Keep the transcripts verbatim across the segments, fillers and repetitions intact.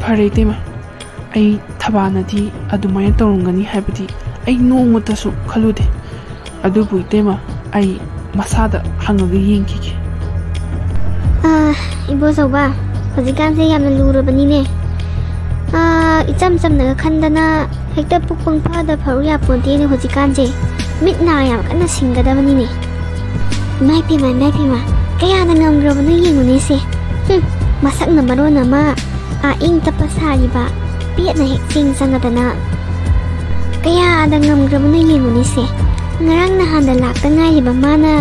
ꯐꯔꯦ ꯏꯇꯩꯃ, ꯑꯩ ꯊꯕꯥꯅꯗꯤ ꯑꯗꯨꯃꯥꯏꯅ ꯇꯧꯔꯝꯒꯅꯤ ꯍꯥꯏꯕꯗꯤ ꯑꯩ ꯅꯣꯡꯃꯇꯁꯨ ꯈꯜꯂꯨꯗꯦ꯫ ꯑꯗꯨꯕꯨ ꯏꯇꯩꯃ, ꯑꯩ ꯃꯁꯥꯗ ꯍꯪꯉꯒ ꯌꯦꯡꯈꯤꯒꯦ꯫ ꯑꯥ, ꯏꯕꯣꯆꯧꯕ, ꯍꯧꯖꯤꯛꯀꯥꯟꯁꯦ ꯌꯥꯝꯅ ꯂꯨꯔꯕꯅꯤꯅꯦ꯫ ꯑꯥ, ꯏꯆꯝ ꯆꯝꯅꯒ ꯈꯟꯗꯅ ꯍꯦꯛꯇ ꯄꯨꯛ ꯄꯪꯐꯗ ꯐꯔꯨ ꯌꯥꯄꯣꯟꯇꯦꯅꯦ ꯍꯧꯖꯤꯛꯀꯥꯟꯁꯦ꯫ ꯃꯤꯠ ꯅꯥ ꯌꯥꯝ ꯀꯟꯅ ꯁꯤꯡꯒꯗꯕꯅꯤꯅꯦ꯫ ꯏꯃꯥꯏ ꯄꯦꯝꯃ, ꯏꯃꯥꯏ ꯄꯦꯝꯃ, ꯀꯌꯥꯗ ꯉꯝꯈ꯭ꯔꯕꯅꯣ ꯌꯦꯡꯉꯨꯅꯦꯁꯦ꯫ ꯍꯨꯝ, ꯃꯁꯛꯅ ꯃꯔꯣꯟ ꯑꯃ ꯑꯥ ꯏꯪ ꯇꯞꯄ ꯁꯥꯔꯤꯕ, ꯄꯦꯠꯅ ꯍꯦꯛ ꯆꯦꯡ ꯆꯪꯉꯗꯅ꯫ ꯀꯌꯥꯗ ꯉꯝꯈ꯭ꯔꯕꯅꯣ ꯌꯦꯡꯉꯨꯅꯦꯁꯦ꯫ ꯉꯔꯥꯡ ꯅꯍꯥꯟꯗ ꯂꯥꯛꯇ ꯉꯥꯏꯔꯤꯕ ꯃꯥꯅ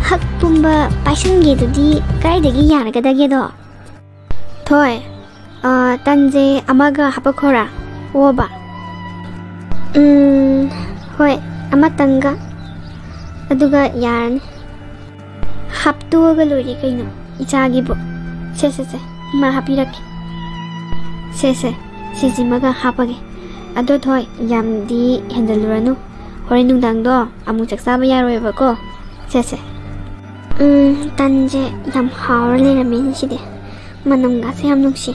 ꯍꯛ ꯄꯨꯝꯕ ꯄꯥꯏꯁꯟꯒꯦꯗꯨꯗꯤ ꯀꯥꯏꯗꯒꯤ ꯌꯥꯔꯒꯗꯒꯦꯗꯣ? ꯊꯣꯏ, ꯑꯥ, ꯇꯟꯁꯦ ꯑꯃꯒ ꯍꯥꯄꯛꯈꯣꯔꯥ? ꯑꯣꯕ꯫ ꯎꯝ, ꯍꯣꯏ, ꯑꯃꯇꯪꯒ꯫ ꯑꯗꯨꯒ ꯌꯥꯔꯅꯤ꯫ ꯍꯥꯞꯇꯣꯛꯑꯒ ꯂꯣꯏꯔꯦ ꯀꯩꯅꯣ, ꯏꯆꯥꯒꯤꯕꯨ꯫ ꯁꯦ, ꯁꯦ, ꯁꯦ, ꯏꯃꯥ ꯍꯥꯞꯄꯤꯔꯛꯀꯦ꯫ ꯁꯦ, ꯁꯦ, ꯁꯤꯁꯤꯃꯒ ꯍꯥꯞꯄꯒꯦ꯫ ꯑꯗꯣ ꯊꯣꯏ, ꯌꯥꯝꯗꯤ ꯍꯦꯟꯖꯜꯂꯨꯔꯅꯨ꯫ ꯍꯣꯔꯦꯟ ꯅꯨꯡꯗꯥꯡꯗꯣ ꯑꯃꯨꯛ ꯆꯥꯛ ꯆꯥꯕ ꯌꯥꯔꯣꯏꯕꯀꯣ꯫ ꯁꯦ, ꯁꯦ꯫ ꯎꯝ, ꯇꯟꯁꯦ ꯌꯥꯝ ꯍꯥꯎꯔ ꯂꯩꯔꯝꯃꯦ ꯉꯁꯤꯗꯤ꯫ ꯃꯅꯝꯒꯁꯦ ꯌꯥꯝ ꯅꯨꯡꯁꯤ꯫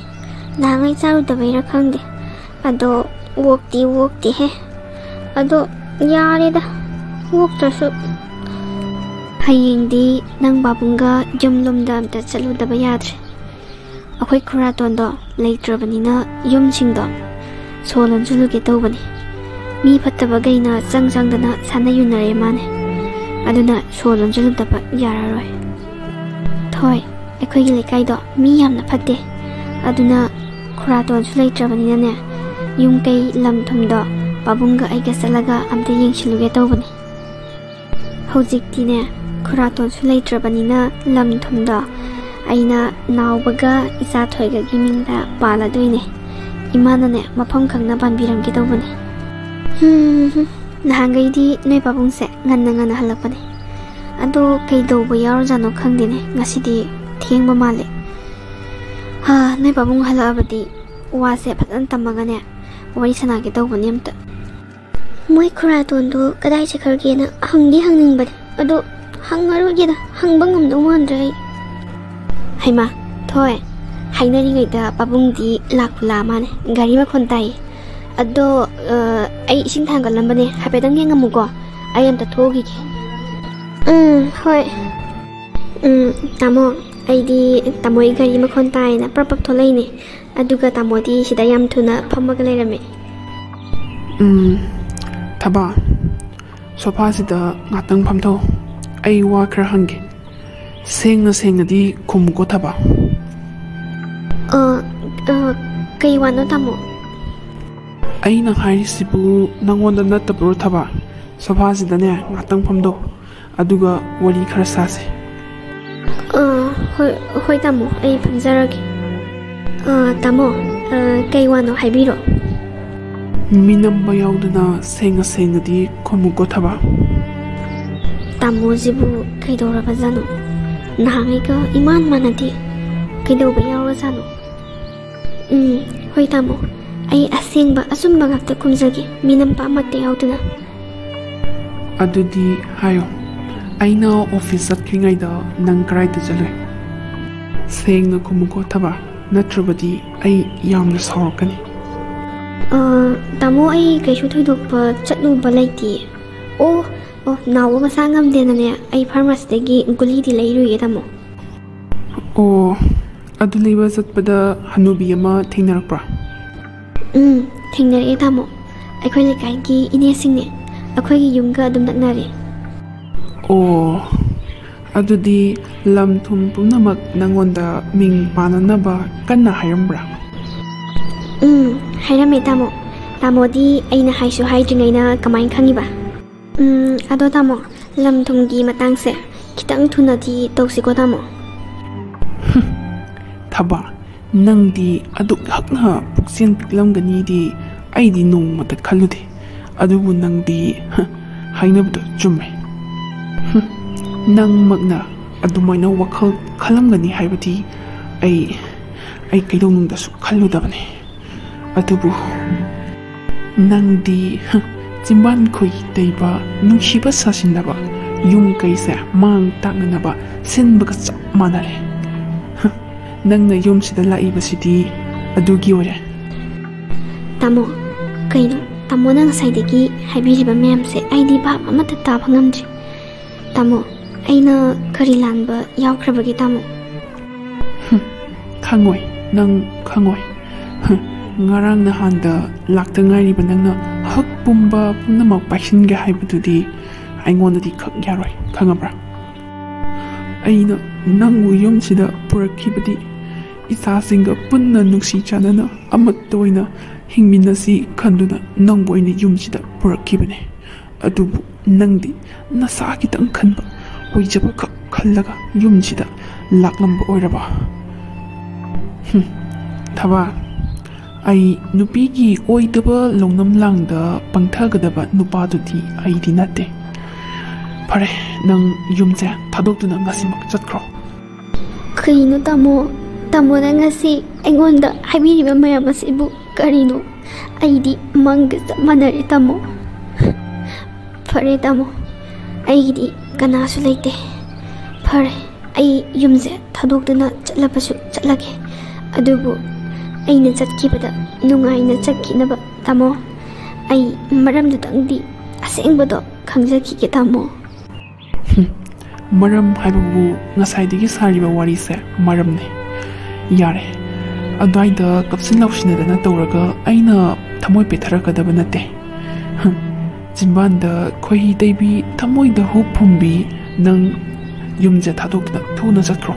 ꯅꯍꯥꯟꯉꯩ ꯆꯥꯔꯨꯗꯕꯩꯔꯥ ꯈꯪꯗꯦ꯫ ꯑꯗꯣ ꯑꯣꯛꯇꯤ ꯑꯣꯛꯇꯦꯍꯦ꯫ ꯑꯗꯣ ꯌꯥꯔꯦꯗ, ꯑꯣꯛꯇ꯭ꯔꯁꯨ꯫ ꯍꯌꯦꯡꯗꯤ ꯅꯪ ꯄꯥꯕꯨꯡꯒ ꯌꯨꯝ ꯂꯣꯝꯗ ꯑꯝꯇ ꯆꯠꯂꯨꯗꯕ ꯌꯥꯗ꯭ꯔꯦ꯫ ꯑꯩꯈꯣꯏ ꯈꯨꯔꯥꯇꯣꯟꯗꯣ ꯂꯩꯇ꯭ꯔꯕꯅꯤꯅ ꯌꯨꯝꯁꯤꯡꯗꯣ ꯁꯣ ꯂꯣꯟꯁꯤꯜꯂꯨꯒꯦ ꯇꯧꯕꯅꯤ꯫ ꯃꯤ ꯐꯠꯇꯕꯈꯩꯅ ꯆꯪ ꯆꯪꯗꯅ ꯁꯥꯟꯅ ꯌꯨꯅꯔꯦ ꯃꯥꯅꯦ꯫ ꯑꯗꯨꯅ ꯁꯣ ꯂꯣꯟꯁꯤꯜꯂꯨꯗꯕ ꯌꯥꯔꯔꯣꯏ꯫ ꯊꯣꯏ, ꯑꯩꯈꯣꯏꯒꯤ ꯂꯩꯀꯥꯏꯗꯣ ꯃꯤ ꯌꯥꯝꯅ ꯐꯠꯇꯦ꯫ ꯑꯗꯨꯅ ꯈꯨꯔꯥꯇꯣꯟꯁꯨ ꯂꯩꯇ꯭ꯔꯕꯅꯤꯅꯅꯦ, ꯌꯨꯝ ꯀꯩ ꯂꯝ ꯊꯨꯝꯗꯣ ꯄꯥꯕꯨꯡꯒ ꯑꯩꯒ ꯆꯠꯂꯒ ꯑꯝꯇ ꯌꯦꯡꯁꯤꯜꯂꯨꯒꯦ ꯇꯧꯕꯅꯤ꯫ ꯍꯧꯖꯤꯛꯇꯤꯅꯦ, ꯈꯨꯔꯥꯇꯣꯟꯁꯨ ꯂꯩꯇ꯭ꯔꯕꯅꯤꯅ ꯂꯝ ꯊꯨꯝꯗꯣ ꯑꯩꯅ ꯅꯥꯎꯕꯒ ꯏꯆꯥ ꯊꯣꯏꯒꯒꯤ ꯃꯤꯡꯗ ꯄꯥꯜꯂꯗꯣꯏꯅꯦ꯫ ꯏꯃꯥꯅꯅꯦ, ꯃꯐꯝ ꯈꯪꯅ ꯄꯥꯟꯕꯤꯔꯝꯒꯦ ꯇꯧꯕꯅꯦ꯫ ꯍꯨꯝ, ꯅꯍꯥꯟꯈꯩꯗꯤ ꯅꯣꯏ ꯄꯥꯕꯨꯡꯁꯦ ꯉꯟꯅ ꯉꯟꯅ ꯍꯜꯂꯛꯄꯅꯦ꯫ ꯑꯗꯣ ꯀꯩꯗꯧꯕ ꯌꯥꯎꯔꯖꯥꯠꯅꯣ ꯈꯪꯗꯦꯅꯦ, ꯉꯁꯤꯗꯤ ꯊꯦꯡꯕ ꯃꯥꯜꯂꯦ꯫ ꯍꯥ, ꯅꯣꯏ ꯄꯥꯕꯨꯡ ꯍꯜꯂꯛꯑꯕꯗꯤ ꯋꯥꯁꯦ ꯐꯖꯅ ꯇꯝꯃꯒꯅꯦ, ꯋꯥꯔꯤ ꯁꯥꯟꯅꯒꯦ ꯇꯧꯕꯅꯦ ꯑꯝꯇ꯫ ꯃꯣꯏ ꯈꯨꯔꯥꯇꯣꯟꯗꯣ ꯀꯗꯥꯏ ꯆꯠꯈ꯭ꯔꯒꯦꯅ ꯍꯪꯗꯤ ꯍꯪꯅꯤꯡꯕꯅꯦ, ꯑꯗꯣ ꯍꯪꯉꯔꯣꯏꯒꯦꯗ, ꯍꯪꯕ ꯉꯝꯗꯧ ꯃꯥꯟꯗ꯭ꯔꯦ ꯑꯩ꯫ ꯍꯩꯃꯥ, ꯊꯣꯏ, ꯍꯥꯏꯅꯔꯤꯉꯩꯗ ꯄꯥꯕꯨꯡꯗꯤ ꯂꯥꯛꯄꯨ ꯂꯥꯛꯑ ꯃꯥꯜꯂꯦ꯫ ꯒꯥꯔꯤ ꯃꯈꯣꯟ ꯇꯥꯏꯌꯦ꯫ ꯑꯗꯣ, ꯑ, ꯑꯩ ꯏꯁꯤꯡ ꯊꯥꯡꯒꯠꯂꯝꯕꯅꯦ, ꯍꯥꯏꯐꯦꯠꯇꯪ ꯌꯦꯡꯉꯝꯃꯨꯀꯣ꯫ ꯑꯩ ꯑꯝꯇ ꯊꯣꯛꯎꯈꯤꯒꯦ꯫ ꯎꯝ, ꯍꯣꯏ꯫ ꯎꯝ, ꯇꯥꯃꯣ, ꯑꯩꯗꯤ ꯇꯥꯃꯣꯒꯤ ꯒꯥꯔꯤ ꯃꯈꯣꯟ ꯇꯥꯏꯌꯦꯅ ꯄ꯭ꯔꯞ ꯄ꯭ꯔꯞ ꯊꯣꯛꯂꯛꯏꯅꯦ꯫ ꯑꯗꯨꯒ ꯇꯥꯃꯣꯗꯤ ꯁꯤꯗ ꯌꯥꯝ ꯊꯨꯅ ꯐꯝꯃꯒ ꯂꯩꯔꯝꯃꯦ꯫ ꯎꯝ, ꯊꯕꯥ, ꯁꯣꯐꯥꯁꯤꯗ ꯉꯥꯛꯇꯪ ꯐꯝꯊꯧ꯫ ꯑꯩ ꯋꯥ ꯈꯔ ꯍꯪꯒꯦ꯫ ꯁꯦꯡꯅ ꯁꯦꯡꯅꯗꯤ ꯈꯨꯝꯃꯨꯀꯣ, ꯊꯕꯥ꯫ ꯑ, ꯑ, ꯀꯩ ꯋꯥꯅꯣ, ꯇꯥꯃꯣ? ꯑꯩꯅ ꯍꯥꯏꯔꯤꯁꯤꯕꯨ ꯅꯪꯉꯣꯟꯗ ꯅꯠꯇꯕ꯭ꯔꯣ, ꯊꯕꯥ? ꯁꯣꯐꯥꯁꯤꯗꯅꯦ ꯉꯥꯛꯇꯪ ꯐꯝꯗꯧ, ꯑꯗꯨꯒ ꯋꯥꯔꯤ ꯈꯔ ꯁꯥꯁꯦ꯫ ꯑ, ꯍꯣꯏ, ꯍꯣꯏ, ꯇꯥꯃꯣ, ꯑꯩ ꯐꯝꯖꯔꯒꯦ꯫ ꯑ, ꯇꯥꯃꯣ, ꯑ, ꯀꯩ ꯋꯥꯅꯣ ꯍꯥꯏꯕꯤꯔꯣ꯫ ꯃꯤꯅꯝꯕ ꯌꯥꯎꯗꯅ ꯁꯦꯡꯅ ꯁꯦꯡꯅꯗꯤ ꯈꯨꯝꯃꯨꯀꯣ, ꯊꯕꯥ꯫ ꯇꯥꯃꯣꯁꯤꯕꯨ ꯀꯩꯗꯧꯔꯕꯖꯥꯠꯅꯣ? ꯅꯍꯥꯟꯉꯩꯒ ꯏꯃꯥꯟ ꯃꯥꯟꯅꯗꯦ꯫ ꯀꯩꯗꯧꯕ ꯌꯥꯎꯔꯖꯥꯠꯅꯣ? ꯎꯝ, ꯍꯣꯏ, ꯇꯥꯃꯣ꯫ ꯑꯩ ꯑꯁꯦꯡꯕ, ꯑꯆꯨꯝꯕ ꯉꯥꯛꯇ ꯈꯨꯝꯖꯒꯦ, ꯃꯤꯅꯝꯕ ꯑꯃꯠꯇ ꯌꯥꯎꯗꯅ꯫ ꯑꯗꯨꯗꯤ ꯍꯥꯏꯌꯣ, ꯑꯩꯅ ꯑꯣꯐꯤꯁ ꯆꯠꯇ꯭ꯔꯤꯉꯩꯗ ꯅꯪ ꯀꯗꯥꯏꯗ ꯆꯠꯂꯨꯏ? ꯁꯦꯡꯅ ꯈꯨꯝꯃꯨꯀꯣ, ꯊꯕꯥ, ꯅꯠꯇ꯭ꯔꯕꯗꯤ ꯑꯩ ꯌꯥꯝꯅ ꯁꯥꯎꯔꯛꯀꯅꯤ꯫ ꯑ, ꯇꯥꯃꯣ, ꯑꯩ ꯀꯩꯁꯨ ꯊꯣꯏꯗꯣꯛꯄ ꯆꯠꯂꯨꯕ ꯂꯩꯇꯤꯌꯦ꯫ ꯑꯣ, ꯑꯣ, ꯅꯥꯎꯕ ꯃꯁꯥ ꯉꯝꯗꯦꯅꯅꯦ, ꯑꯩ ꯐꯥꯔꯃꯥꯁꯤꯗꯒꯤ ꯒꯨꯂꯤꯗꯤ ꯂꯩꯔꯨꯏꯌꯦ, ꯇꯥꯃꯣ꯫ ꯑꯣ, ꯑꯗꯨ ꯂꯩꯕ ꯆꯠꯄꯗ ꯍꯅꯨꯕꯤ ꯑꯃ ꯊꯦꯡꯅꯔꯛꯄ꯭ꯔꯥ? ꯎꯝ, ꯊꯦꯡꯅꯔꯛꯑꯦ, ꯇꯥꯃꯣ꯫ ꯑꯩꯈꯣꯏ ꯂꯩꯀꯥꯏꯒꯤ ꯏꯅꯦꯁꯤꯡꯅꯦ꯫ ꯑꯩꯈꯣꯏꯒꯤ ꯌꯨꯝꯒ ꯑꯗꯨꯝ ꯅꯛꯅꯔꯦ꯫ ꯑꯣ, ꯑꯗꯨꯗꯤ ꯂꯝ ꯊꯨꯝ ꯄꯨꯝꯅꯃꯛ ꯅꯪꯉꯣꯟꯗ ꯃꯤꯡ ꯄꯥꯟꯅꯅꯕ ꯀꯟꯅ ꯍꯥꯏꯔꯝꯕ꯭ꯔꯥ? ꯎꯝ, ꯍꯥꯏꯔꯝꯃꯦ, ꯇꯥꯃꯣ꯫ ꯇꯥꯃꯣꯗꯤ ꯑꯩꯅ ꯍꯥꯏꯁꯨ ꯍꯥꯏꯗ꯭ꯔꯤꯉꯩꯅ ꯀꯃꯥꯏꯅ ꯈꯪꯉꯤꯕ? ꯎꯝ, ꯑꯗꯣ ꯇꯥꯃꯣ, ꯂꯝ ꯊꯨꯝꯒꯤ ꯃꯇꯥꯡꯁꯦ ꯈꯤꯇꯪ ꯊꯨꯅꯗꯤ ꯇꯧꯁꯤꯀꯣ, ꯇꯥꯃꯣ꯫ ꯊꯕꯥ, ꯅꯪꯗꯤ ꯑꯗꯨꯛ ꯌꯥꯝꯅ ꯄꯨꯛꯆꯦꯜ ꯄꯤꯛꯂꯝꯒꯅꯤꯗꯤ ꯑꯩꯗꯤ ꯅꯣꯡꯃꯇ ꯈꯜꯂꯨꯗꯦ꯫ ꯑꯗꯨꯕꯨ ꯅꯪꯗꯤ, ꯍ, ꯍꯥꯏꯅꯕꯗꯣ ꯆꯨꯝꯃꯦ꯫ ꯍꯨꯝ, ꯅꯪꯃꯛꯅ ꯑꯗꯨꯃꯥꯏꯅ ꯋꯥꯈꯜ ꯈꯜꯂꯝꯒꯅꯤ ꯍꯥꯏꯕꯗꯤ ꯑꯩ, ꯑꯩ ꯀꯩꯗꯧꯅꯨꯡꯗꯁꯨ ꯈꯜꯂꯨꯗꯕꯅꯤ꯫ ꯑꯗꯨꯕꯨ ꯅꯪꯗꯤ, ꯍ, ꯆꯤꯝꯕꯥꯟ ꯈꯣꯏ ꯇꯩꯕ, ꯅꯨꯡꯁꯤꯕ ꯁꯥꯁꯤꯟꯅꯕ, ꯌꯨꯝ ꯀꯩꯁꯦ ꯃꯥꯡ ꯇꯥꯛꯅꯅꯕ ꯁꯤꯟꯕꯒ ꯆꯞ ꯃꯥꯟꯅꯔꯦ꯫ ꯍ, ꯅꯪꯅ ꯌꯨꯝꯁꯤꯗ ꯂꯥꯛꯏꯕꯁꯤꯗꯤ ꯑꯗꯨꯒꯤ ꯑꯣꯏꯔꯦ꯫ ꯇꯥꯃꯣ, ꯀꯩꯅꯣ ꯇꯥꯃꯣꯅ ꯉꯁꯥꯏꯗꯒꯤ ꯍꯥꯏꯕꯤꯔꯤꯕ ꯃꯌꯥꯝꯁꯦ? ꯑꯩꯗꯤ ꯚꯥꯞ ꯑꯃꯠꯇ ꯇꯥꯕ ꯉꯝꯗ꯭ꯔꯤ꯫ ꯇꯥꯃꯣ, ꯑꯩꯅ ꯀꯔꯤ ꯂꯥꯟꯕ ꯌꯥꯎꯈ꯭ꯔꯕꯒꯦ ꯇꯥꯃꯣ? ꯈꯪꯉꯣꯏ, ꯅꯪ ꯈꯪꯉꯣꯏ꯫ ꯉꯔꯥꯡ ꯅꯍꯥꯟꯗ ꯂꯥꯛꯇ ꯉꯥꯏꯔꯤꯕ ꯅꯪꯅ ꯍꯛ ꯄꯨꯝꯕ ꯄꯨꯝꯅꯃꯛ ꯄꯥꯏꯁꯤꯟꯒꯦ ꯍꯥꯏꯕꯗꯨꯗꯤ ꯑꯩꯉꯣꯟꯗꯗꯤ ꯈꯛ ꯌꯥꯔꯣꯏ, ꯈꯪꯉꯕ꯭ꯔꯥ? ꯑꯩꯅ ꯅꯪꯕꯨ ꯌꯨꯝꯁꯤꯗ ꯄꯨꯔꯛꯈꯤꯕꯗꯤ ꯏꯆꯥꯁꯤꯡꯒ ꯄꯨꯟꯅ ꯅꯨꯡꯁꯤ ꯆꯥꯟꯅꯅ ꯑꯃꯠꯇ ꯑꯣꯏꯅ ꯍꯤꯡꯃꯤꯟꯅꯁꯤ ꯈꯟꯗꯨꯅ ꯅꯪꯕꯨ ꯑꯩꯅ ꯌꯨꯝꯁꯤꯗ ꯄꯨꯔꯛꯈꯤꯕꯅꯦ꯫ ꯑꯗꯨꯕꯨ ꯅꯪꯗꯤ ꯅꯁꯥ ꯈꯤꯇꯪ ꯈꯟꯕ, ꯑꯣꯏꯖꯕ ꯈꯛ ꯈꯜꯂꯒ ꯌꯨꯝꯁꯤꯗ ꯂꯥꯛꯂꯝꯕ ꯑꯣꯏꯔꯕ? ꯍꯨꯝ, ꯊꯕꯥ, ꯑꯩ ꯅꯨꯄꯤꯒꯤ ꯑꯣꯏꯗꯕ ꯂꯧꯅꯝ ꯂꯥꯡꯗ ꯄꯪꯊꯒꯗꯕ ꯅꯨꯄꯥꯗꯨꯗꯤ ꯑꯩꯗꯤ ꯅꯠꯇꯦ꯫ ꯐꯔꯦ, ꯅꯪ ꯌꯨꯝꯁꯦ ꯊꯥꯗꯣꯛꯇꯨꯅ ꯉꯁꯤꯃꯛ ꯆꯠꯈ꯭ꯔꯣ꯫ ꯀꯩꯅꯣ ꯇꯥꯃꯣ? ꯇꯥꯃꯣꯅ ꯉꯁꯤ ꯑꯩꯉꯣꯟꯗ ꯍꯥꯏꯕꯤꯔꯤꯕ ꯃꯌꯥꯝ ꯑꯁꯤꯕꯨ ꯀꯔꯤꯅꯣ? ꯑꯩꯗꯤ ꯃꯪꯒ ꯆꯞ ꯃꯥꯟꯅꯔꯦ ꯇꯥꯃꯣ꯫ ꯐꯔꯦ ꯇꯥꯃꯣ, ꯑꯩꯒꯤꯗꯤ ꯀꯅꯥꯁꯨ ꯂꯩꯇꯦ꯫ ꯐꯔꯦ, ꯑꯩ ꯌꯨꯝꯁꯦ ꯊꯥꯗꯣꯛꯇꯨꯅ ꯆꯠꯂꯕꯁꯨ ꯆꯠꯂꯒꯦ꯫ ꯑꯗꯨꯕꯨ ꯑꯩꯅ ꯆꯠꯈꯤꯕꯗ ꯅꯨꯡꯉꯥꯏꯅ ꯆꯠꯈꯤꯅꯕ ꯇꯥꯃꯣ꯫ ꯑꯩ ꯃꯔꯝꯗꯨꯗꯪꯗꯤ, ꯑꯁꯦꯡꯕꯗꯣ ꯈꯪꯖꯈꯤꯒꯦ ꯇꯥꯃꯣ꯫ ꯍꯨꯝ, ꯃꯔꯝ ꯍꯥꯏꯕꯕꯨ ꯉꯁꯥꯏꯗꯒꯤ ꯁꯥꯔꯤꯕ ꯋꯥꯔꯤꯁꯦ ꯃꯔꯝꯅꯤ꯫ ꯌꯥꯔꯦ, ꯑꯗ꯭ꯋꯥꯏꯗ ꯀꯞꯁꯤꯟ ꯂꯥꯎꯁꯤꯟꯅꯗꯅ ꯇꯧꯔꯒ ꯑꯩꯅ ꯊꯃꯣꯏ ꯄꯦꯠꯊꯔꯛꯀꯗꯕ ꯅꯠꯇꯦ꯫ ꯍꯨꯝ, ꯆꯤꯟꯕꯥꯟꯗ ꯈꯣꯏꯍꯤ ꯇꯩꯕꯤ, ꯊꯃꯣꯏꯗ ꯍꯨꯞ ꯐꯨꯝꯕꯤ, ꯅꯪ ꯌꯨꯝꯁꯦ ꯊꯥꯗꯣꯛꯇꯨꯅ ꯊꯨꯅ ꯆꯠꯈ꯭ꯔꯣ꯫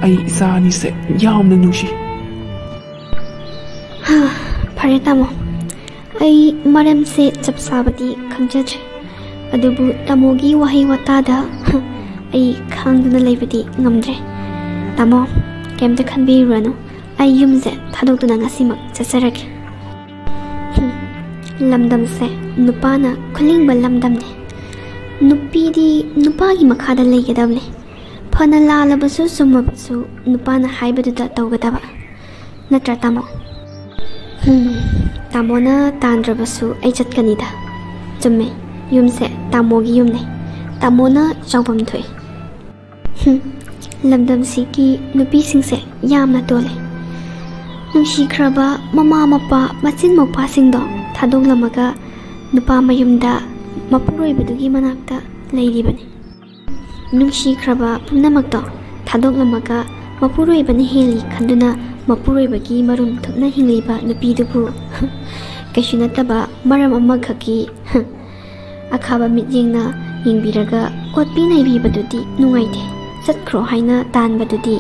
ꯑꯩ ꯏꯆꯥ ꯑꯅꯤꯁꯦ ꯌꯥꯝꯅ ꯅꯨꯡꯁꯤ꯫ ꯍꯥ, ꯐꯔꯦ ꯇꯥꯃꯣ, ꯑꯩ ꯃꯔꯝꯁꯦ ꯆꯞ ꯆꯥꯕꯗꯤ ꯈꯪꯖꯗ꯭ꯔꯦ, ꯑꯗꯨꯕꯨ ꯇꯥꯃꯣꯒꯤ ꯋꯥꯍꯩ ꯋꯥꯇꯥꯗ ꯑꯩ ꯈꯥꯡꯗꯨꯅ ꯂꯩꯕꯗꯤ ꯉꯝꯗ꯭ꯔꯦ꯫ ꯇꯥꯃꯣ, ꯀꯩꯝꯇ ꯈꯟꯕꯤꯔꯨꯔꯅꯨ, ꯑꯩ ꯌꯨꯝꯁꯦ ꯊꯥꯗꯣꯛꯇꯨꯅ ꯉꯁꯤꯃꯛ ꯆꯠꯆꯔꯒꯦ꯫ ꯍꯨꯝ, ꯂꯝꯗꯝꯁꯦ ꯅꯨꯄꯥꯅ ꯈꯨꯂꯤꯡꯕ ꯂꯝꯗꯝꯅꯤ꯫ ꯅꯨꯄꯤꯗꯤ ꯅꯨꯄꯥꯒꯤ ꯃꯈꯥꯗ ꯂꯩꯒꯗꯕꯅꯤ꯫ ꯐꯅ ꯂꯥꯜꯂꯕꯁꯨ ꯆꯨꯝꯃꯕꯁꯨ ꯅꯨꯄꯥꯅ ꯍꯥꯏꯕꯗꯨꯗ ꯇꯧꯒꯗꯕ꯫ ꯅꯠꯇ꯭ꯔꯥ ꯇꯥꯃꯣ? ꯍꯨꯝ, ꯇꯥꯃꯣꯅ ꯇꯥꯟꯗ꯭ꯔꯕꯁꯨ ꯑꯩ ꯆꯠꯀꯅꯤꯗ꯫ ꯆꯨꯝꯃꯦ, ꯌꯨꯝꯁꯦ ꯇꯥꯃꯣꯒꯤ ꯌꯨꯝꯅꯦ꯫ ꯇꯥꯃꯣꯅ ꯆꯥꯎꯐꯝ ꯊꯣꯛꯏ꯫ ꯍꯨꯝ, ꯂꯝꯗꯝꯁꯤꯒꯤ ꯅꯨꯄꯤꯁꯤꯡꯁꯦ ꯌꯥꯝꯅ ꯇꯣꯜꯂꯦ꯫ ꯅꯨꯡꯁꯤꯈ꯭ꯔꯕ ꯃꯃꯥ ꯃꯄꯥ ꯃꯆꯤꯟ ꯃꯧꯄꯥꯁꯤꯡꯗꯣ ꯊꯥꯗꯣꯛꯂꯝꯃꯒ ꯅꯨꯄꯥ ꯃꯌꯨꯝꯗ ꯃꯄꯨꯔꯣꯏꯕꯗꯨꯒꯤ ꯃꯅꯥꯛꯇ ꯂꯩꯔꯤꯕꯅꯤ꯫ ꯅꯨꯡꯁꯤꯈ꯭ꯔꯕ ꯄꯨꯝꯅꯃꯛꯇꯣ ꯊꯥꯗꯣꯛꯂꯝꯃꯒ ꯃꯄꯨꯔꯣꯏꯕꯅ ꯍꯦꯜꯂꯤ ꯈꯟꯗꯨꯅ ꯃꯄꯨꯔꯣꯏꯕꯒꯤ ꯃꯔꯨꯝ ꯊꯨꯞꯅ ꯍꯤꯡꯂꯤꯕ ꯅꯨꯄꯤꯗꯨꯕꯨ ꯀꯩꯁꯨ ꯅꯠꯇꯕ ꯃꯔꯝ ꯑꯃꯈꯛꯀꯤ ꯑꯈꯥꯕ ꯃꯤꯠꯌꯦꯡꯅ ꯌꯦꯡꯕꯤꯔꯒ ꯑꯣꯠꯄꯤ ꯅꯩꯕꯤꯕꯗꯨꯗꯤ ꯅꯨꯡꯉꯥꯏꯇꯦ꯫ ꯆꯠꯈ꯭ꯔꯣ ꯍꯥꯏꯅ ꯇꯥꯟꯕꯗꯨꯗꯤ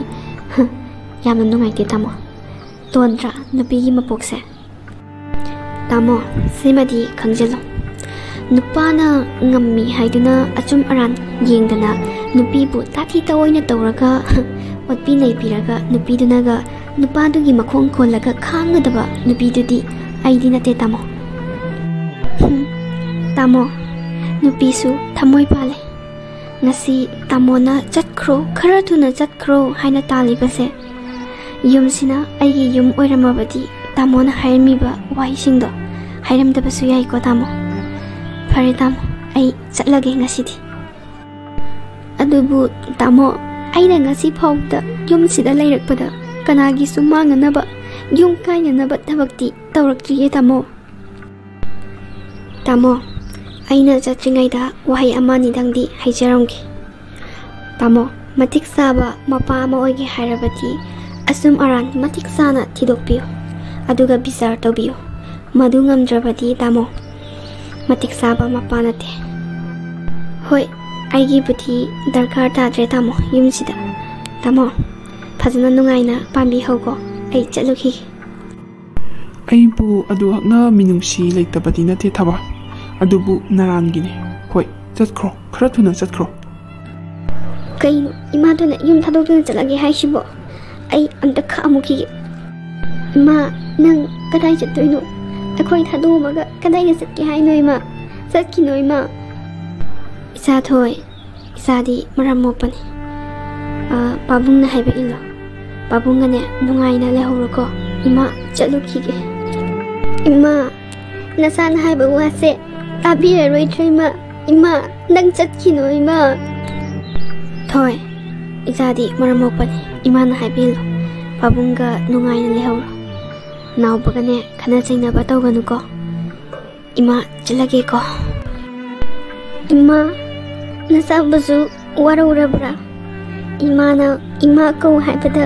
ꯌꯥꯝꯅ ꯅꯨꯡꯉꯥꯏꯇꯦ ꯇꯥꯃꯣ꯫ ꯇꯣꯟꯗ꯭ꯔꯥ ꯅꯨꯄꯤꯒꯤ ꯃꯄꯣꯛꯁꯦ? ꯇꯥꯃꯣ, ꯁꯤꯃꯗꯤ ꯈꯪꯖꯤꯜꯂꯣ꯫ ꯅꯨꯄꯥꯅ ꯉꯝꯃꯤ ꯍꯥꯏꯗꯨꯅ ꯑꯆꯨꯝ ꯑꯔꯥꯟ ꯌꯦꯡꯗꯅ ꯅꯨꯄꯤꯕꯨ ꯇꯥꯊꯤ ꯇꯑꯣꯏꯅ ꯇꯧꯔꯒ ꯑꯣꯠꯄꯤ ꯅꯩꯕꯤꯔꯒ ꯅꯨꯄꯤꯗꯨꯅꯒ ꯅꯨꯄꯥꯗꯨꯒꯤ ꯃꯈꯣꯡ ꯀꯣꯜꯂꯒ ꯈꯥꯡꯒꯗꯕ ꯅꯨꯄꯤꯗꯨꯗꯤ ꯑꯩꯗꯤ ꯅꯠꯇꯦ ꯇꯥꯃꯣ꯫ ꯍꯨꯝ, ꯇꯥꯃꯣ, ꯅꯨꯄꯤꯁꯨ ꯊꯃꯣꯏ ꯄꯥꯜꯂꯦ꯫ ꯉꯁꯤ ꯇꯥꯃꯣꯅ "ꯆꯠꯈ꯭ꯔꯣ, ꯈꯔ ꯊꯨꯅ ꯆꯠꯈ꯭ꯔꯣ" ꯍꯥꯏꯅ ꯇꯥꯜꯂꯤꯕꯁꯦ, ꯌꯨꯝꯁꯤꯅ ꯑꯩꯒꯤ ꯌꯨꯝ ꯑꯣꯏꯔꯝꯃꯕꯗꯤ ꯇꯥꯃꯣꯅ ꯍꯥꯏꯔꯝꯃꯤꯕ ꯋꯥꯍꯩꯁꯤꯡꯗꯣ ꯍꯥꯏꯔꯝꯗꯕꯁꯨ ꯌꯥꯏꯀꯣ ꯇꯥꯃꯣ꯫ ꯐꯔꯦ ꯇꯥꯃꯣ, ꯑꯩ ꯆꯠꯂꯒꯦ ꯉꯁꯤꯗꯤ꯫ ꯑꯗꯨꯕꯨ ꯇꯥꯃꯣ, ꯑꯩꯅ ꯉꯁꯤ ꯐꯥꯎꯕꯗ ꯌꯨꯝꯁꯤꯗ ꯂꯩꯔꯛꯄꯗ ꯀꯅꯥꯒꯤꯁꯨ ꯃꯥꯡꯅꯅꯕ, ꯌꯨꯝ ꯀꯥꯏꯅꯅꯕ ꯊꯕꯛꯇꯤ ꯇꯧꯔꯛꯇ꯭ꯔꯤꯌꯦ ꯇꯥꯃꯣ꯫ ꯇꯥꯃꯣ, ꯑꯩꯅ ꯆꯠꯇ꯭ꯔꯤꯉꯩꯗ ꯋꯥꯍꯩ ꯑꯃ ꯑꯅꯤꯗꯪꯗꯤ ꯍꯥꯏꯖꯔꯝꯒꯦ꯫ ꯇꯥꯃꯣ, ꯃꯇꯤꯛ ꯆꯥꯕ ꯃꯄꯥ ꯑꯃ ꯑꯣꯏꯒꯦ ꯍꯥꯏꯔꯕꯗꯤ ꯑꯆꯨꯝ ꯑꯔꯥꯟ ꯃꯇꯤꯛ ꯆꯥꯅ ꯊꯤꯗꯣꯛꯄꯤꯌꯨ, ꯑꯗꯨꯒ ꯕꯤꯆꯥꯔ ꯇꯧꯕꯤꯌꯨ꯫ ꯃꯗꯨ ꯉꯝꯗ꯭ꯔꯕꯗꯤ ꯇꯥꯃꯣ, ꯃꯇꯤꯛ ꯆꯥꯕ ꯃꯄꯥ ꯅꯠꯇꯦ꯫ ꯍꯣꯏ, ꯑꯩꯒꯤꯕꯨꯗꯤ ꯗꯔꯀꯥꯔ ꯇꯥꯗ꯭ꯔꯦ ꯇꯥꯃꯣ ꯌꯨꯝꯁꯤꯗ꯫ ꯇꯥꯃꯣ, ꯐꯖꯅ ꯅꯨꯡꯉꯥꯏꯅ ꯄꯥꯟꯕꯤꯍꯧꯀꯣ, ꯑꯩ ꯆꯠꯂꯨꯈꯤꯒꯦ꯫ ꯑꯩꯕꯨ ꯑꯗꯨꯍꯛꯅ ꯃꯤꯅꯨꯡꯁꯤ ꯂꯩꯇꯕꯗꯤ ꯅꯠꯇꯦ ꯊꯕ, ꯑꯗꯨꯕꯨ ꯅꯔꯥꯟꯒꯤꯅꯦ꯫ ꯍꯣꯏ, ꯆꯠꯈ꯭ꯔꯣ, ꯈꯔ ꯊꯨꯅ ꯆꯠꯈ꯭ꯔꯣ꯫ ꯀꯩꯅꯣ, ꯏꯃꯥꯗꯨꯅ ꯌꯨꯝ ꯊꯥꯗꯣꯛꯇꯨꯅ ꯆꯠꯂꯒꯦ ꯍꯥꯏꯁꯤꯕꯣ? ꯑꯩ ꯑꯝꯇ ꯈꯥꯝꯃꯨꯈꯤꯒꯦ꯫ ꯏꯃꯥ, ꯅꯪ ꯀꯗꯥꯏ ꯆꯠꯇꯣꯏꯅꯣ? ꯑꯩꯈꯣꯏ ꯊꯥꯗꯣꯛꯑꯝꯃꯒ ꯀꯗꯥꯏꯗ ꯆꯠꯀꯦ ꯍꯥꯏꯅꯣ ꯏꯃꯥ? ꯆꯠꯈꯤꯅꯣ ꯏꯃꯥ꯫ ꯏꯆꯥ ꯊꯣꯏ, ꯏꯆꯥꯗꯤ ꯃꯔꯝ ꯃꯣꯛꯄꯅꯤ꯫ ꯑ, ꯄꯥꯕꯨꯡꯅ ꯍꯥꯏꯕ ꯏꯜꯂꯣ꯫ ꯄꯥꯕꯨꯡꯒꯅꯦ ꯅꯨꯡꯉꯥꯏꯅ ꯂꯩꯍꯧꯔꯣꯀꯣ꯫ ꯏꯃꯥ, ꯆꯠꯂꯨꯈꯤꯒꯦ꯫ ꯏꯃꯥ, ꯅꯆꯥꯅ ꯍꯥꯏꯕ ꯋꯥꯁꯦ ꯇꯥꯕꯤꯔꯔꯣꯏꯗ꯭ꯔꯣ ꯏꯃꯥ? ꯏꯃꯥ, ꯅꯪ ꯆꯠꯈꯤꯅꯣ ꯏꯃꯥ꯫ ꯊꯣꯏ, ꯏꯆꯥꯗꯤ ꯃꯔꯝ ꯃꯣꯛꯄꯅꯤ, ꯏꯃꯥꯅ ꯍꯥꯏꯕꯤꯜꯂꯣ꯫ ꯄꯥꯕꯨꯡꯒ ꯅꯨꯡꯉꯥꯏꯅ ꯂꯩꯍꯧꯔꯣ꯫ ꯅꯥꯎꯕꯒꯅꯦ ꯈꯠꯅ ꯆꯩꯅꯕ ꯇꯧꯒꯅꯨꯀꯣ꯫ ꯏꯃꯥ, ꯆꯠꯂꯒꯦꯀꯣ꯫ ꯏꯃꯥ, ꯅꯆꯥꯕꯨꯁꯨ ꯋꯥꯔꯧꯔꯕ꯭ꯔꯥ? ꯏꯃꯥꯅ ꯏꯃꯥ ꯀꯧ ꯍꯥꯏꯕꯗ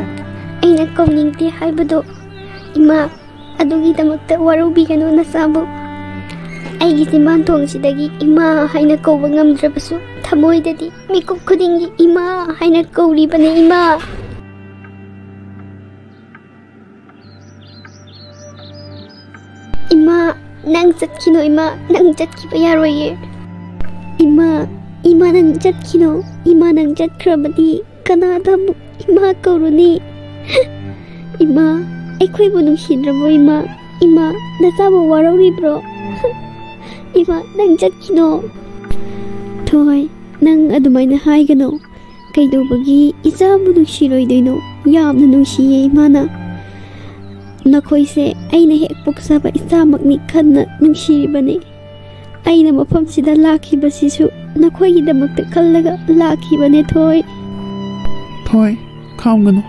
ꯑꯩꯅ ꯀꯧꯅꯤꯡꯗꯦ ꯍꯥꯏꯕꯗꯣ꯫ ꯏꯃꯥ, ꯑꯗꯨꯒꯤꯗꯃꯛꯇ ꯋꯥꯔꯧꯕꯤꯒꯅꯨ ꯅꯆꯥꯕꯨ꯫ ꯑꯩꯒꯤ ꯆꯤꯝꯕꯥꯟ ꯊꯣꯡꯁꯤꯗꯒꯤ ꯏꯃꯥ ꯍꯥꯏꯅ ꯀꯧꯕ ꯉꯝꯗ꯭ꯔꯕꯁꯨ, ꯊꯃꯣꯏꯗꯗꯤ ꯃꯤꯀꯨꯞ ꯈꯨꯗꯤꯡꯒꯤ ꯏꯃꯥ ꯍꯥꯏꯅ ꯀꯧꯔꯤꯕꯅꯤ, ꯏꯃꯥ꯫ ꯏꯃꯥ, ꯅꯪ ꯆꯠꯈꯤꯅꯨ ꯏꯃꯥ, ꯅꯪ ꯆꯠꯈꯤꯕ ꯌꯥꯔꯣꯏꯌꯦ꯫ ꯏꯃꯥ, ꯏꯃꯥ ꯅꯪ ꯆꯠꯈꯤꯅꯨ, ꯏꯃꯥ ꯅꯪ ꯆꯠꯈ꯭ꯔꯕꯗꯤ ꯀꯅꯥꯗ ꯑꯃꯨꯛ ꯏꯃꯥ ꯀꯧꯔꯨꯅꯤ? ꯏꯃꯥ, ꯑꯩꯈꯣꯏꯕꯨ ꯅꯨꯡꯁꯤꯗ꯭ꯔꯕꯣ ꯏꯃꯥ? ꯏꯃꯥ, ꯅꯆꯥꯕꯨ ꯋꯥꯔꯧꯔꯤꯕ꯭ꯔꯣ? ꯏꯃꯥ, ꯅꯪ ꯆꯠꯈꯤꯅꯣ꯫ ꯊꯣꯏ, ꯅꯪ ꯑꯗꯨꯃꯥꯏꯅ ꯍꯥꯏꯒꯅꯣ꯫ ꯀꯩꯗꯧꯕꯒꯤ ꯏꯆꯥꯕꯨ ꯅꯨꯡꯁꯤꯔꯣꯏꯗꯣꯏꯅꯣ? ꯌꯥꯝꯅ ꯅꯨꯡꯁꯤꯌꯦ ꯏꯃꯥꯅ꯫ ꯅꯈꯣꯏꯁꯦ ꯑꯩꯅ ꯍꯦꯛ ꯄꯣꯛꯆꯕ ꯏꯆꯥꯃꯛꯅꯤ ꯈꯟꯅ ꯅꯨꯡꯁꯤꯔꯤꯕꯅꯤ꯫ ꯑꯩꯅ ꯃꯐꯝꯁꯤꯗ ꯂꯥꯛꯈꯤꯕꯁꯤꯁꯨ ꯅꯈꯣꯏꯒꯤꯗꯃꯛꯇ ꯈꯜꯂꯒ ꯂꯥꯛꯈꯤꯕꯅꯦ ꯊꯣꯏ꯫ ꯊꯣꯏ, ꯈꯥꯝꯒꯅꯨ꯫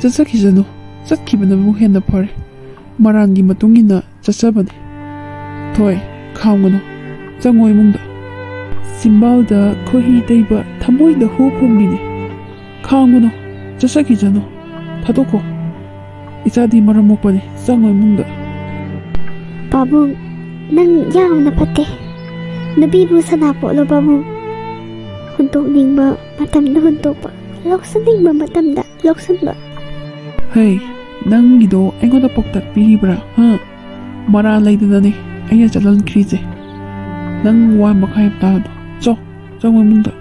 ꯆꯠꯆꯈꯤꯁꯅꯨ꯫ ꯆꯠꯈꯤꯕꯅꯕꯨ ꯍꯦꯟꯅ ꯐꯔꯦ꯫ ꯃꯔꯥꯟꯒꯤ ꯃꯇꯨꯡ ꯏꯟꯅ ꯆꯠꯆꯕꯅꯤ꯫ ꯊꯣꯏ, ꯈꯥꯝꯒꯅꯨ꯫ ꯆꯪꯉꯣ ꯏꯃꯨꯡꯗ꯫ ꯆꯤꯝꯕꯥꯜꯗ ꯈꯣꯏꯍꯤ ꯇꯩꯕ, ꯊꯃꯣꯏꯗ ꯍꯨ ꯐꯨꯝꯂꯤꯅꯦ꯫ ꯈꯥꯝꯒꯅꯨ꯫ ꯆꯠꯆꯈꯤꯁꯅꯨ꯫ ꯊꯥꯗꯣꯛꯈꯣ꯫ ꯏꯆꯥꯗꯤ ꯃꯔꯝ ꯃꯣꯛꯄꯅꯤ꯫ ꯆꯪꯉꯣ ꯏꯃꯨꯡꯗ꯫ ꯄꯥꯕꯨꯡ, ꯅꯪ ꯌꯥꯝꯅ ꯐꯠꯇꯦ꯫ ꯅꯨꯄꯤꯕꯨ ꯁꯅꯥꯄꯣꯠꯂꯣ ꯄꯥꯕꯨꯡ? ꯍꯨꯟꯗꯣꯛꯅꯤꯡꯕ ꯃꯇꯝꯗ ꯍꯨꯟꯗꯣꯛꯄ, ꯂꯧꯁꯤꯟꯅꯤꯡꯕ ꯃꯇꯝꯗ ꯂꯧꯁꯤꯟꯕ꯫ ꯍꯩ, ꯅꯪꯒꯤꯗꯣ ꯑꯩꯉꯣꯟꯗ ꯄꯥꯎꯇꯥꯛ ꯄꯤꯔꯤꯕ꯭ꯔꯥ? ꯍꯥ? ꯃꯔꯥꯜ ꯂꯩꯗꯅꯅꯦ ꯑꯩꯅ ꯆꯠꯍꯟꯈ꯭ꯔꯤꯁꯦ꯫ ꯅꯪ ꯋꯥ ꯃꯈꯥ ꯌꯥꯝ ꯇꯥꯒꯅꯨ꯫ ꯆꯣ, ꯆꯪꯉꯣ ꯏꯃꯨꯡꯗ꯫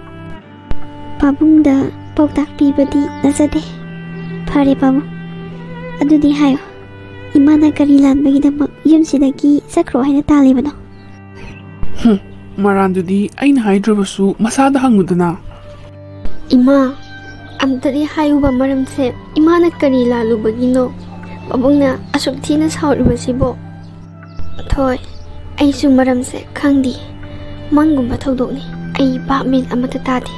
ꯄꯥꯕꯨꯡꯗ ꯄꯥꯎꯇꯥꯛ ꯄꯤꯕꯗꯤ ꯅꯠꯆꯗꯦ꯫ ꯐꯔꯦ ꯄꯥꯕꯨꯡ, ꯑꯗꯨꯗꯤ ꯍꯥꯏꯌꯣ, ꯏꯃꯥꯅ ꯀꯔꯤ ꯂꯥꯟꯕꯒꯤꯗꯃꯛ ꯌꯨꯝꯁꯤꯗꯒꯤ ꯆꯠꯈ꯭ꯔꯣ ꯍꯥꯏꯅ ꯇꯥꯜꯂꯤꯕꯅꯣ? ꯍꯨꯝ, ꯃꯔꯥꯟꯗꯨꯗꯤ ꯑꯩꯅ ꯍꯥꯏꯗ꯭ꯔꯕꯁꯨ ꯃꯁꯥꯗ ꯍꯪꯉꯨꯗꯅ꯫ ꯏꯃꯥ, ꯑꯝꯇꯗꯤ ꯍꯥꯏꯌꯨꯕ ꯃꯔꯝꯁꯦ, ꯏꯃꯥꯅ ꯀꯔꯤ ꯂꯥꯜꯂꯨꯕꯒꯤꯅꯣ ꯄꯥꯕꯨꯡꯅ ꯑꯁꯨꯛ ꯊꯤꯅ ꯁꯥꯎꯔꯤꯕꯁꯤꯕꯣ? ꯊꯣꯏ, ꯑꯩꯁꯨ ꯃꯔꯝꯁꯦ ꯈꯪꯗꯦ꯫ ꯃꯪꯒꯨꯝꯕ ꯊꯧꯗꯣꯛꯅꯤ꯫ ꯑꯩ ꯚꯥꯞ ꯃꯦꯟ ꯑꯃꯠꯇ ꯇꯥꯗꯦ꯫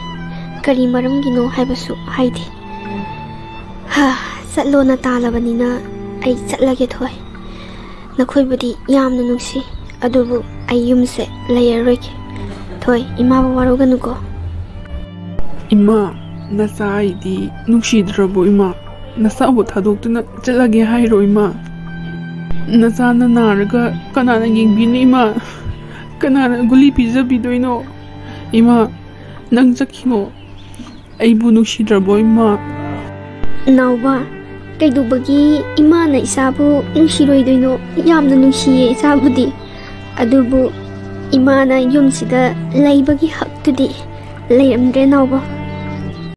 ꯀꯔꯤ ꯃꯔꯝꯒꯤꯅꯣ ꯍꯥꯏꯕꯁꯨ ꯍꯥꯏꯗꯦ꯫ ꯍꯥ, ꯆꯠꯂꯣꯅ ꯇꯥꯜꯂꯕꯅꯤꯅ ꯑꯩ ꯆꯠꯂꯒꯦ, ꯊꯣꯏ꯫ ꯅꯈꯣꯏꯕꯨꯗꯤ ꯌꯥꯝꯅ ꯅꯨꯡꯁꯤ, ꯑꯗꯨꯕꯨ ꯑꯩ ꯌꯨꯝꯁꯦ ꯂꯩꯔꯔꯣꯏꯒꯦ꯫ ꯊꯣꯏ, ꯏꯃꯥꯕꯨ ꯋꯥꯔꯧꯒꯅꯨꯀꯣ꯫ ꯏꯃꯥ, ꯅꯆꯥ ꯑꯩꯗꯤ ꯅꯨꯡꯁꯤꯗ꯭ꯔꯕꯣ ꯏꯃꯥ? ꯅꯆꯥꯕꯨ ꯊꯥꯗꯣꯛꯇꯨꯅ ꯆꯠꯂꯒꯦ ꯍꯥꯏꯔꯣ ꯏꯃꯥ? ꯅꯆꯥꯅ ꯅꯥꯔꯒ ꯀꯅꯥꯅ ꯌꯦꯡꯕꯤꯅꯤ ꯏꯃꯥ? ꯀꯅꯥꯅ ꯒꯨꯂꯤ ꯄꯤꯖꯕꯤꯗꯣꯏꯅꯣ? ꯏꯃꯥ, ꯅꯪ ꯆꯠꯈꯤꯅꯣ꯫ ꯑꯩꯕꯨ ꯅꯨꯡꯁꯤꯗ꯭ꯔꯕꯣ ꯏꯃꯥ? ꯅꯥꯎꯕ, ꯀꯩꯗꯧꯕꯒꯤ ꯏꯃꯥꯅ ꯏꯆꯥꯕꯨ ꯅꯨꯡꯁꯤꯔꯣꯏꯗꯣꯏꯅꯣ? ꯌꯥꯝꯅ ꯅꯨꯡꯁꯤꯌꯦ ꯏꯆꯥꯕꯨꯗꯤ꯫ ꯑꯗꯨꯕꯨ ꯏꯃꯥꯅ ꯌꯨꯝꯁꯤꯗ ꯂꯩꯕꯒꯤ ꯍꯛꯇꯨꯗꯤ ꯂꯩꯔꯝꯗ꯭ꯔꯦ ꯅꯥꯎꯕ꯫